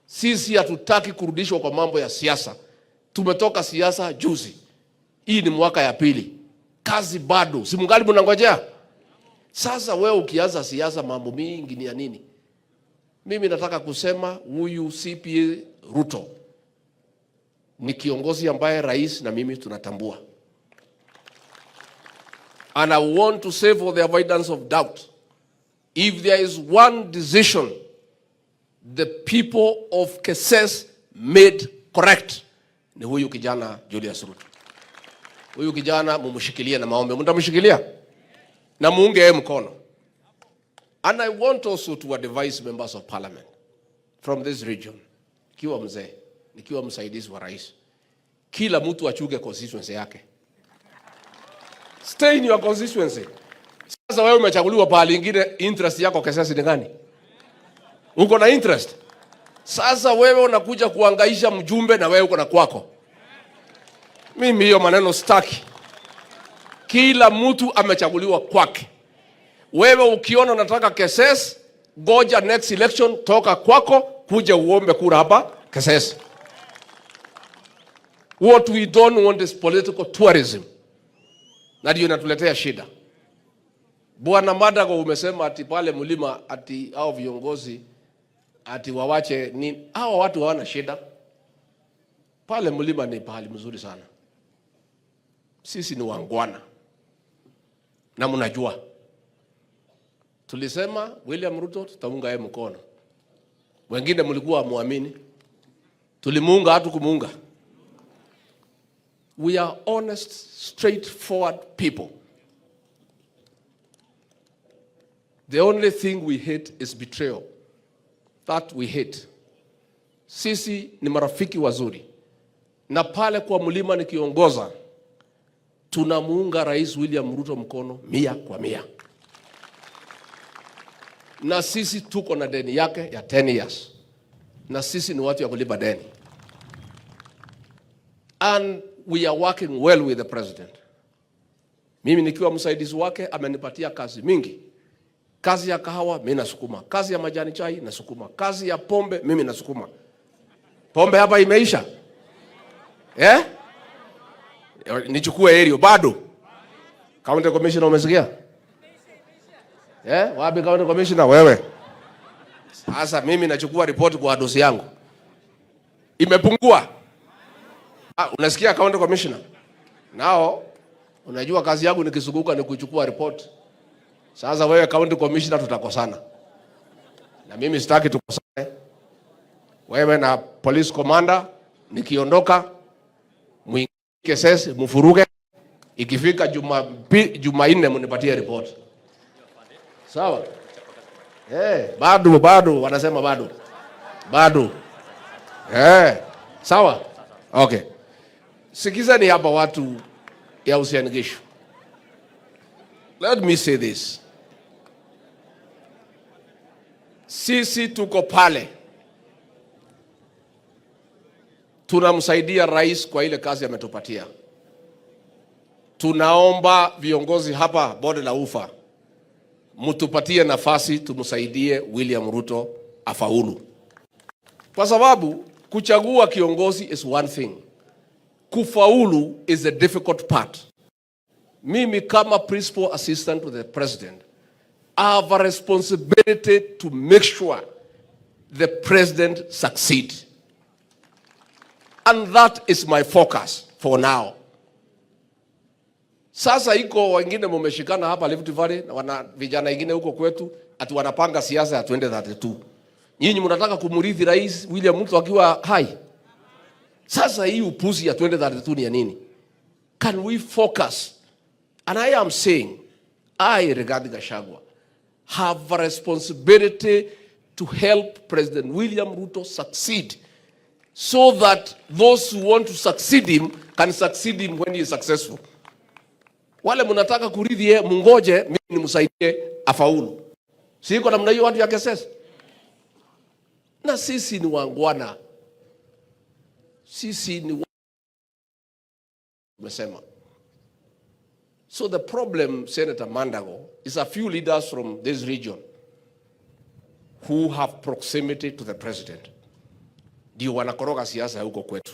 Sisi hatutaki kurudishwa kwa mambo ya siasa. Tumetoka siasa juzi, hii ni mwaka ya pili, kazi bado, si mungali mnangojea? Sasa wewe ukianza siasa mambo mingi ni ya nini? Mimi nataka kusema huyu CPA Ruto ni kiongozi ambaye rais na mimi tunatambua. And I want to say, for the avoidance of doubt, if there is one decision the people of Keses made correct, ni huyu kijana Julius Ruto. Huyu kijana mumshikilie na maombi, mtamshikilia na muunge yeye mkono. And I want also to advise members of parliament from this region, nikiwa mzee, nikiwa msaidizi wa rais, kila mtu achunge constituency yake. Stay in your constituency. Sasa wewe umechaguliwa pahali ingine, interest yako Kesesi ni gani? Uko na interest? Sasa wewe unakuja kuangaisha mjumbe na wewe uko na kwako. Mimi hiyo maneno sitaki. Kila mtu amechaguliwa kwake. Wewe ukiona unataka Keses, goja next election, toka kwako kuja uombe kura hapa Keses. What we don't want is political tourism, na ndio inatuletea shida. Bwana Madago, umesema ati pale mlima ati hao viongozi ati wawache ni hao watu hawana shida. Pale mlima ni pahali mzuri sana. Sisi ni waungwana na mnajua, tulisema William Ruto tutaunga yeye mkono, wengine mlikuwa muamini, tulimuunga hatu kumuunga. We are honest, straightforward people. The only thing we hate is betrayal. That we hate. Sisi ni marafiki wazuri, na pale kwa mlima nikiongoza, tunamuunga Rais William Ruto mkono 100%, na sisi tuko na deni yake ya 10 years, na sisi ni watu ya kulipa deni, and we are working well with the president. Mimi nikiwa msaidizi wake amenipatia kazi mingi. Kazi ya kahawa mimi nasukuma, kazi ya majani chai nasukuma, kazi ya pombe mimi nasukuma. Pombe hapa imeisha eh? Nichukue area bado. County Commissioner umesikia? Eh, wapi County Commissioner wewe? Sasa mimi nachukua report kwa dosi yangu. Imepungua. Ah, unasikia County Commissioner? Nao unajua kazi yangu nikizunguka ni kuchukua report. Sasa wewe County Commissioner tutakosana. Na mimi sitaki tukosane. Wewe na police commander nikiondoka mwingie sasa mfuruge, ikifika Jumanne mnipatie report. Sawa? Bado bado wanasema bado. Bado. Sawa? Okay. Sikizani hapa watu ya Uasin Gishu. Let me say this. Sisi tuko pale tunamsaidia rais kwa ile kazi ametupatia. Tunaomba viongozi hapa bonde la Ufa mtupatie nafasi tumsaidie William Ruto afaulu, kwa sababu kuchagua kiongozi is one thing, kufaulu is the difficult part. Mimi kama principal assistant to the president, I have a responsibility to make sure the president succeed. And that is my focus for now. Sasa iko wengine mumeshikana hapa Rift Valley na wana vijana wengine huko kwetu ati wanapanga siasa ya 2032. Nyinyi mnataka kumrithi Rais William Ruto akiwa hai. Sasa hii upuzi ya 2032 ni ya nini? Can we focus? And I am saying, I, Rigathi Gachagua, have a responsibility to help President William Ruto succeed so that those who want to succeed him can succeed him when he is successful. Wale mnataka kurithi yeye, mungoje mimi nimsaidie afaulu. Siko namna hiyo watu ya Kesesi. Na sisi ni wangwana. Sisi ni umesema. So the problem, Senator Mandago, is a few leaders from this region who have proximity to the president. Ndio wanakoroga siasa huko kwetu,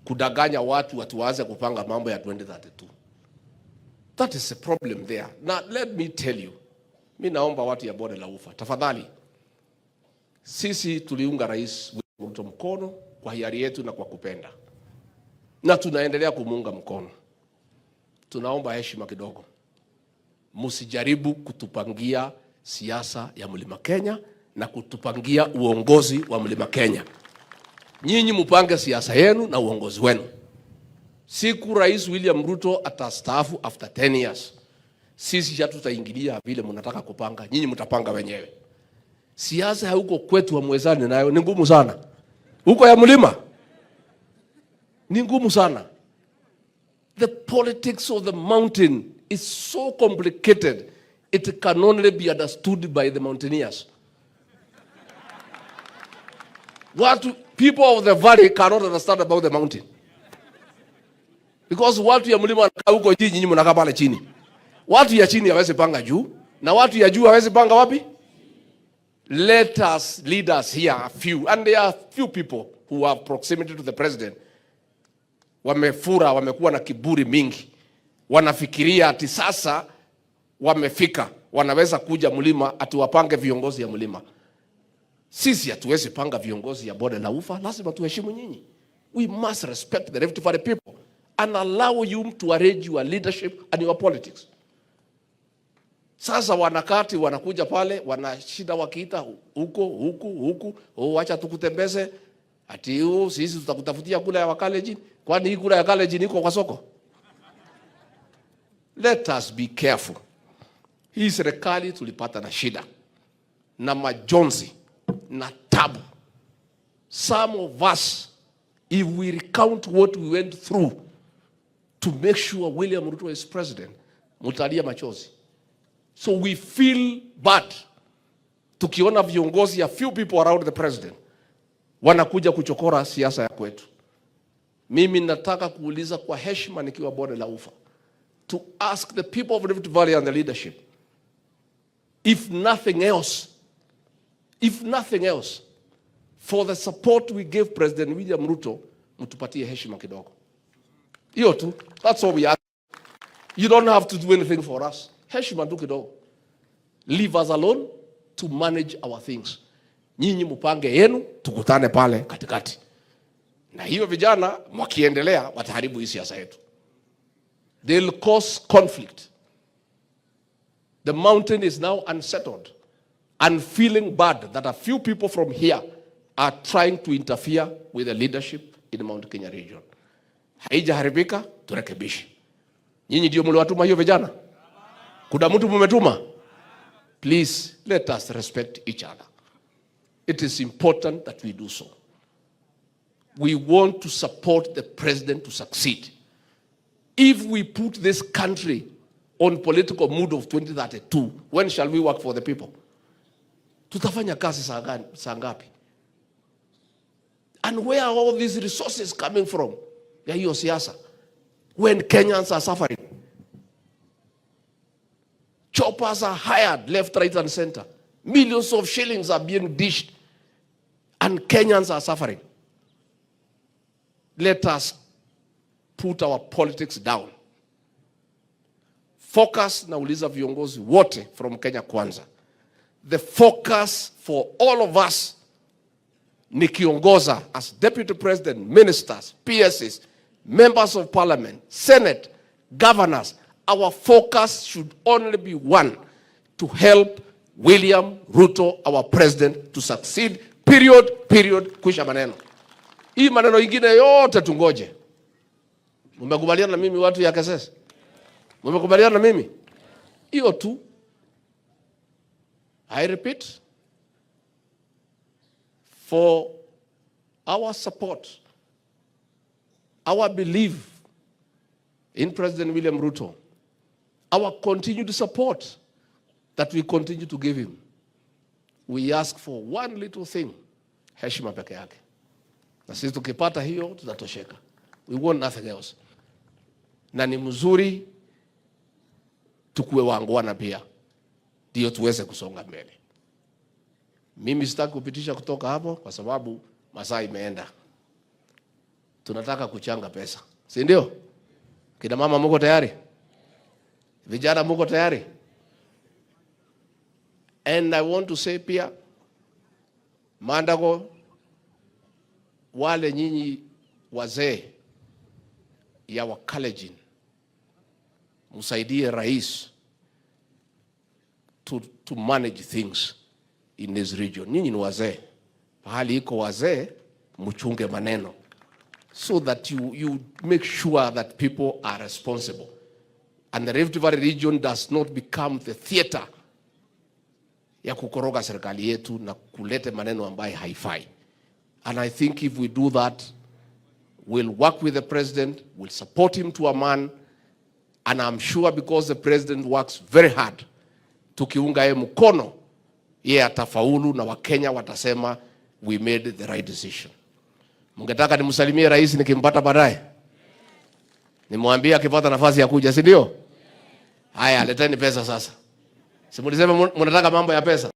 kudanganya watu watu waanze kupanga mambo ya 2032. That is a problem there. Now let me tell you, mi naomba watu ya bonde la Ufa, tafadhali, sisi tuliunga Rais Ruto mkono kwa hiari yetu na kwa kupenda, na tunaendelea kumuunga mkono. Tunaomba heshima kidogo, msijaribu kutupangia siasa ya Mlima Kenya na kutupangia uongozi wa Mlima Kenya. Nyinyi mupange siasa yenu na uongozi wenu. Siku Rais William Ruto atastaafu after 10 years, sisi hatutaingilia vile mnataka kupanga, nyinyi mtapanga wenyewe. Siasa huko kwetu hamwezani nayo, ni ngumu sana. Huko ya mlima ni ngumu sana. The politics of the mountain is so complicated, it can only be understood by the mountaineers. Watu, people of the valley cannot understand about the mountain. Because watu ya mlima wanakaa huko juu, nyinyi mnakaa pale chini. Watu ya chini hawezi panga juu na watu ya juu hawezi panga wapi? Let us leaders here, a few, and there are few people who have proximity to the president. Wamefura, wamekuwa na kiburi mingi, wanafikiria ati sasa wamefika, wanaweza kuja mlima ati wapange viongozi ya mlima. Sisi hatuwezi panga viongozi ya bonde la ufa, lazima tuheshimu nyinyi. We must respect the Rift Valley people and allow you to arrange your leadership and your politics. Sasa wanakati wanakuja pale wanashinda wakiita huko huku huku, oh, wacha tukutembeze ati oh, sisi tutakutafutia kura ya Wakalenjin. Kwani hii kura ya Kalenjin iko kwa soko? Let us be careful. Hii serikali tulipata na shida na majonzi na tabu. Some of us, if we recount what we went through to make sure William Ruto is president, mutalia machozi. So we feel bad tukiona viongozi, a few people around the president wanakuja kuchokora siasa ya kwetu. Mimi nataka kuuliza kwa heshima nikiwa bonde la ufa, to ask the people of Rift Valley and the leadership, if nothing else, if nothing else, for the support we gave President William Ruto, mtupatie heshima kidogo. Hiyo tu, that's all we ask. You don't have to do anything for us. Heshima tu kidogo. Leave us alone to manage our things. Nyinyi mupange yenu, tukutane pale katikati. Na hiyo vijana wakiendelea wataharibu hii siasa yetu. They'll cause conflict. The mountain is now unsettled and feeling bad that a few people from here are trying to interfere with the leadership in the Mount Kenya region. Haijaharibika, turekebishe. Nyinyi ndio mliwatuma hiyo vijana? Kuna mtu mumetuma? Please let us respect each other. It is important that we do so. We want to support the president to succeed. If we put this country on political mood of 2032, when shall we work for the people? Tutafanya kazi saa gani, saa ngapi? And where are all these resources coming from? Ya hiyo siasa. When Kenyans are suffering. Choppers are hired left, right, and center. Millions of shillings are being dished, and Kenyans are suffering. Let us put our politics down. Focus, nauliza viongozi wote from Kenya Kwanza. The focus for all of us nikiongoza as deputy president, ministers, PSs, members of parliament, senate, governors, our focus should only be one: to help William Ruto, our president, to succeed. Period, period, kwisha maneno. Hii maneno ingine yote tungoje. Mmekubaliana na mimi, watu ya Kesesi? Mmekubaliana na mimi? Hiyo tu. I repeat, for our support, our belief in President William Ruto, our continued support that we continue to give him, we ask for one little thing, heshima peke yake. Na sisi tukipata hiyo tutatosheka. We want nothing else. Na ni mzuri tukuwe waungwana pia, ndio tuweze kusonga mbele. Mimi sitaki kupitisha kutoka hapo kwa sababu Masaa imeenda, tunataka kuchanga pesa, si ndio? Kina mama muko tayari? Vijana muko tayari? And I want to say pia Mandago, wale nyinyi wazee ya Wakalenjin, msaidie rais to manage things in this region. Nyinyi ni wazee, pahali iko wazee, mchunge maneno so that you make sure that people are responsible and the Rift Valley region does not become the theater ya kukoroga serikali yetu na kulete maneno ambayo haifai. And I think if we do that, we'll work with the president, we'll support him to a man, and I'm sure because the president works very hard, tukiunga yeye mkono, yeye atafaulu na Wakenya watasema we made the right decision. Mungetaka nimsalimie rais nikimpata baadaye? Nimwambie akipata nafasi ya kuja, si ndio? Haya, leteni pesa sasa. Si mlisema mnataka mambo ya pesa?